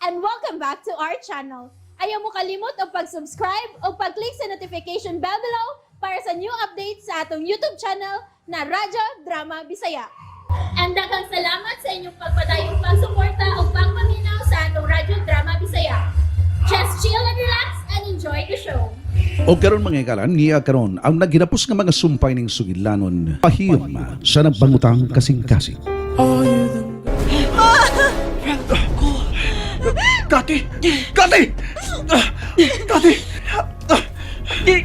And welcome back to our channel. Ayaw mo kalimot og pag-subscribe o pag-click sa notification bell below para sa new updates sa atong YouTube channel na Radyo Drama Bisaya. And daghang salamat sa inyong pagpadayong pagsuporta o pagpaminaw sa atong Radyo Drama Bisaya. Just chill and relax and enjoy the show. O karon mga higala, niya karon ang naghinapos nga mga sumpay ning sugilanon pahiyom sa nagbangutang kasing-kasing. Kati! Kati! Kati! Di,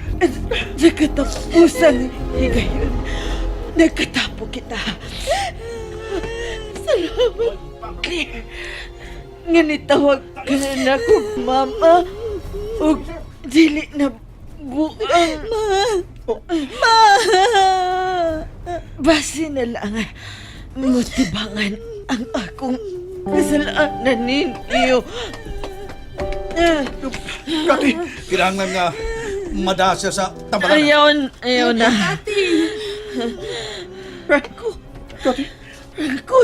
sa katapusan, higayon, nagkatapo kita. Salamat, Claire. Nga nitawag ka na ko, mama. Ug dili na buang. Ma! Ma! Base na lang motibangan ang akong kasalanan ninyo. Kati! Kinahanglan nga mada siya sa tabalan. Ayaw, ayaw na. Franco. Kati! Franco,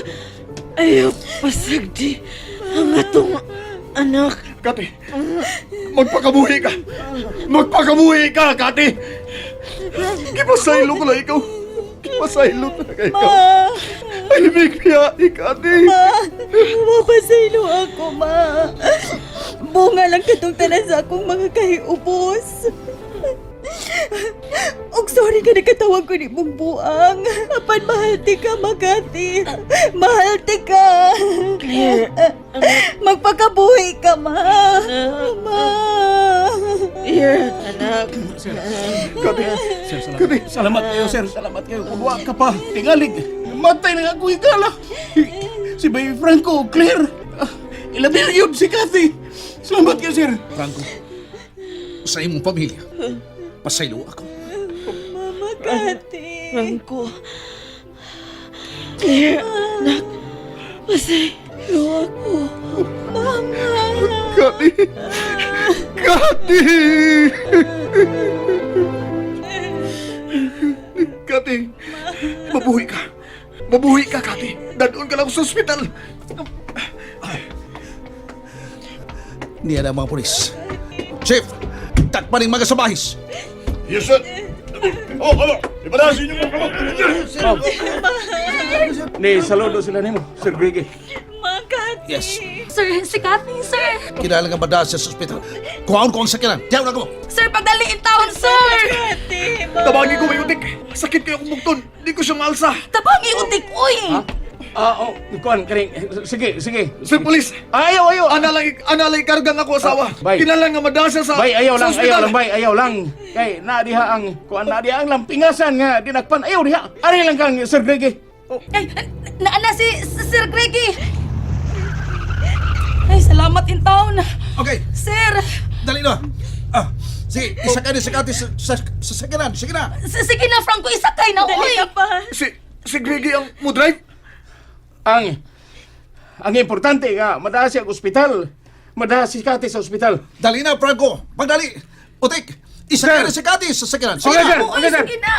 ayaw pasagdi ang atong anak. Kati! Magpakabuhi ka! Magpakabuhi ka, Kati! Gipasaylo ko lang ikaw. Gipasaylo talaga ikaw. Ma! Ay, bigbiyahe, Kati! Ma! Mapasaylo ako, ma! Bunga lang katong tanan sa akong mga kahiubos. Og sorry ka nakatawag ko ni mong buang. Apan mahal ti ka, Makati. Mahal ti ka. Claire, Magpakabuhi ka, ma. Ma. Claire, anak. Kati! Sir, salamat. Kati! Salamat kayo, sir. Salamat kayo. Kung wa ka pa, tingalig. Matay na ako higala. Si Baby Franco, Claire. Ilabi na yun si Kathy. Salamat kayo, sir. Franco, sa imong pamilya, pasaylo ako. Mama Kati. Franco. Claire, anak. Pasaylo ako. Mama. Kati! Kati! Kati! Mabuhi ka! Mabuhi ka, Kati! Dadon ka lang sa ospital! Niya na ang mga pulis. Chief, takpan ng mga sabahis. Yes, sir! Oh, come on! Ipadasin niyo mo! Come on! Ni, saludo sila nimo, Sir Griggy. Ma Kati. Yes. Sir, si Kathy, sir. Kinahanglan nga madaan siya sa ospital. Kuhaon ko ang sakinan. Tiyaw na ko. Sir, pagdaliin taon, sir. Kati, ma. Tabangin ko may utik! Sakit kayo akong bugton! Hindi ko siya maalsa! Tabangi utik, uy. Ah, oh, kuan kaning sige, sige. Sir Police! Ayaw, ayaw. Ana lang ikarga nga ako asawa. Ah, bay. Kinahanglan nga madaan siya sa Bay, ayaw sa lang, ospital. ayaw lang, bay, ayaw lang. Kay na diha ang kuan na diha ang lampingasan nga dinakpan. Ayaw diha. Ari lang kang Sir Griggy. Ay, naana si Sir Greggy. Ay, salamat in town. Okay, Sir, dali na. Ah, sige, isa ka ni sa Kathy sa sakinan. Sige na. sige na, Franco, isakay na, Dali uy. na pa. Si Griggy ang mo drive? Ang ang importante nga madaa siya ang ospital. Madaa si Kati sa ospital. Dali na, Franco. Pagdali. Utik, isa ka ni sa Kathy sa sakinan. Sige Okay, na. sir. Uy, Okay, sir. sige na.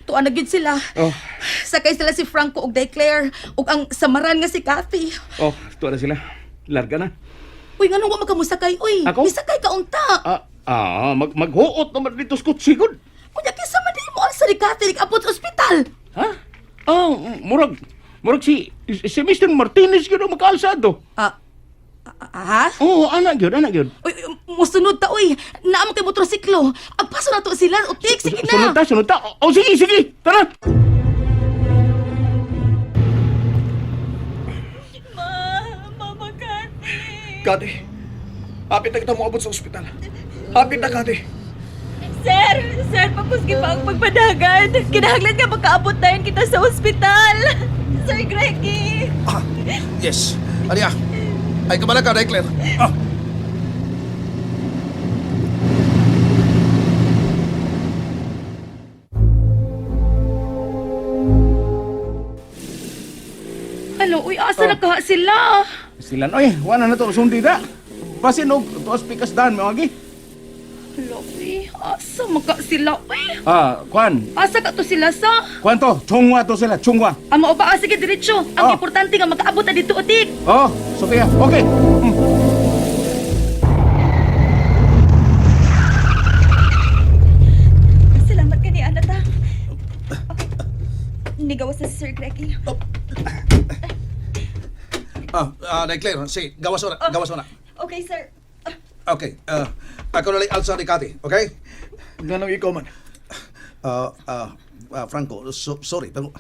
Tuan na gyud sila. Oh, Sakay sila si Franco ug Day Claire ug ang samaran nga si Kathy. oh, tuwa na sila. Larga na. Uy, nganong wa makamusakay uy? Ako? Misakay ka unta. Ah, maghuot naman dito sa kutsigod. Unya kinsa man di mo alsa ni Kathy abot sa ospital. Ha? Ah, murag murag si si Mr. Martinez gyud ang makaalsado. Ah, ah, ha? Oo, anak gyud, anak gyud. Uy, uy, musunod ta uy. Naa man kay motorsiklo. Agpaso na to sila. Utik, sige na. Sunod ta, sunod ta. Oh, sige, sige. Tara. Ma, Mama Kati. Kati, hapit na kita moabot sa ospital. Hapit na, Kati. Sir, sir, pakusgi pa ang pagpadagan. Kinahanglan ka makaabot na yun kita sa ospital. Sir Greggy. Ah, yes. Ariya. Ay, kamala ka, Day Claire. Ah. Ano, uy, asa na kaha sila? Sila oy, wala na to sundi da. Basin og tuas pikas dan mo agi. Hala, uy. Asa maka sila, uy. Ah, Kwan. Asa ka to sila sa? Kwan to, Chungwa to sila, Chungwa. Amo ba? Ah, sige, diretso. Ang Oh. importante nga makaabot na dito, utik. Oh, Sofia. Okay. Salamat ka ni Anata. Okay. Nigawas na si Sir Greggy. Ah, Claire, si, gawas na, gawas na. Okay, sir. Okay, ako na lang alsa ni Kati, okay? Nganong ikaw man. Franco, sorry, pero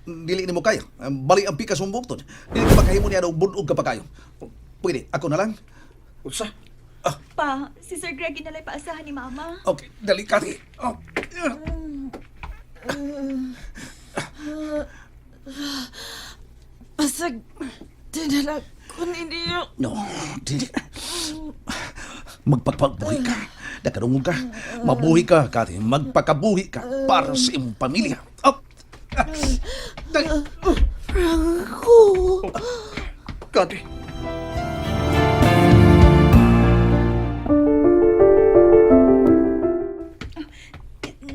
dili nimo kaya. Bali ang pikas mong buktod. Dili ka makahimo niya og bunog ka pa kayo. Pwede, ako na lang. Unsa? Pa, si Sir Greggy na lang paasahan ni Mama. Okay, dali Kati. Oh. Pasag, dinala ko ninyo. No, dili. Magpagpagbuhi ka. Nakarungog ka. Mabuhi ka, Kati. Magpakabuhi ka para sa imong pamilya. Oh. Ah, dali. Oh. Franco. Kati.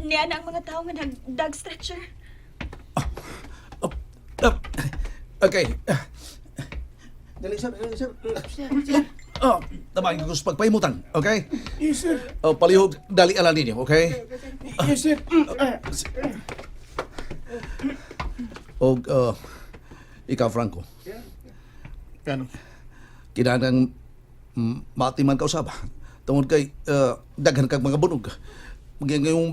Niya na ang mga tao nga nag-dog stretcher. Oh. Oh. Okay. Dali, sir. Dali, sir. Oh, tabangin ko sa pagpahimutan, okay? Yes, sir. Oh, palihog, dali ala ninyo, okay? Yes, sir. Og, ikaw, Franco, Ganong. kinahanglan maatiman ka usaba. Tungod kay daghan kag mga bunog. Ngayong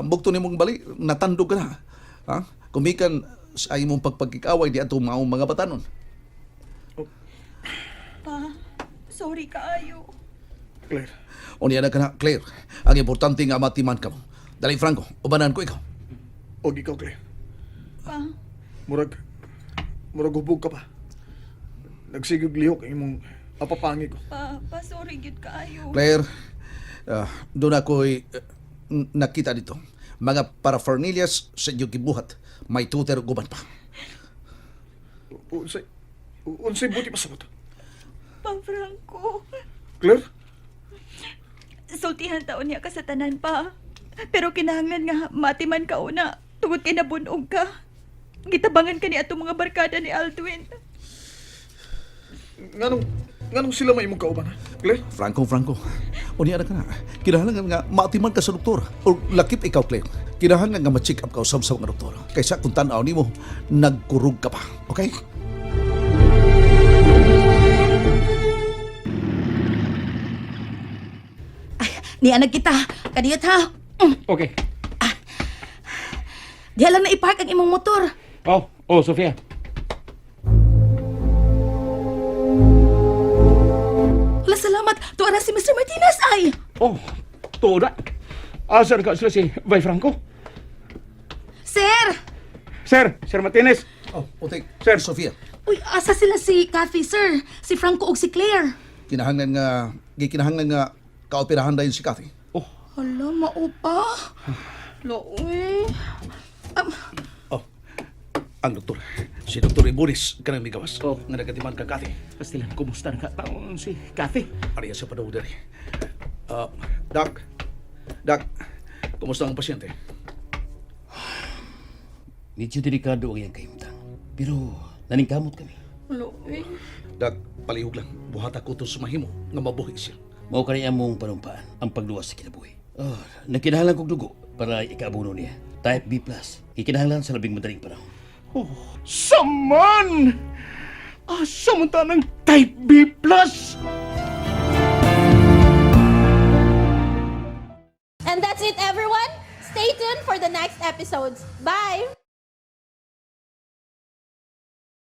bugto nimong bali natandog ka na. Ha? Kumikan sa imong pagpagkikaway di ato maong mga batanon. Pa, sorry kaayo. Claire. Unya na ka na, Claire. Ang importante nga matiman ka mo. Dali Franco, ubanan ko ikaw. Og ikaw, Claire. Pa, Murag hubog ka pa. Nagsigog lihok ang imong apapangi ko. pa, sorry gyud kaayo. Claire, doon ako'y nakita dito. Mga paraphernalias sa inyong gibuhat. May tuter guban pa. Unsay buti pa sa buto. Pa, Franco. Claire? Sultihan taon niya ka sa tanan pa. Pero kinahanglan nga matiman ka una tungod kay nabunog ka. Gitabangan ka ni atong mga barkada ni Aldwin. Nganong sila may imong kauban, ha? Claire? Franco, Franco, unya na ka na. Kinahanglan nga maatiman ka sa doktor. O lakip ikaw, Claire. Kinahanglan nga ma-check up ka usab sa mga doktor. Kaysa kung tan-aw nimo, nagkurog ka pa. Okay? Ay, nianag kita. Kadiyot ha. Okay. Diha lang na ipark ang imong motor. Oh, Sofia. Wala, salamat. Tuwa na si Mr. Martinez ay. Oh, tuod na. Asa na ka sila si Bay Franco? Sir! Sir, Sir Martinez. Oh, utik. Sir. Sofia, Uy, asa sila si Kathy, sir? Si Franco ug si Claire. gikinahanglan nga kaoperahan dayon si Kathy. Oh, Hala, maupa. Loy. Oh, ang doktor. Si Dr. Iburis, kanang migawas. Oh. Nga nagatiman ka, Kathy. Pastilan, kumusta na ka taon si Kathy? Ariya sa padung diri. Doc, Doc, kumusta ang pasyente? Medyo delikado ang iyang kahimtang. Pero naningkamot kami. Loy. Doc, palihog lang. Buhat ako to sumahimo nga mabuhi siya. Mao kani among panumpaan ang pagluwas sa kinabuhi. Oh, nagkinahanglan kog dugo para ikaabuno niya. Type B+. Gikinahanglan sa labing madaling panahon. Oh, saman! Asa man ta ng type B+. And that's it, everyone. Stay tuned for the next episodes. Bye!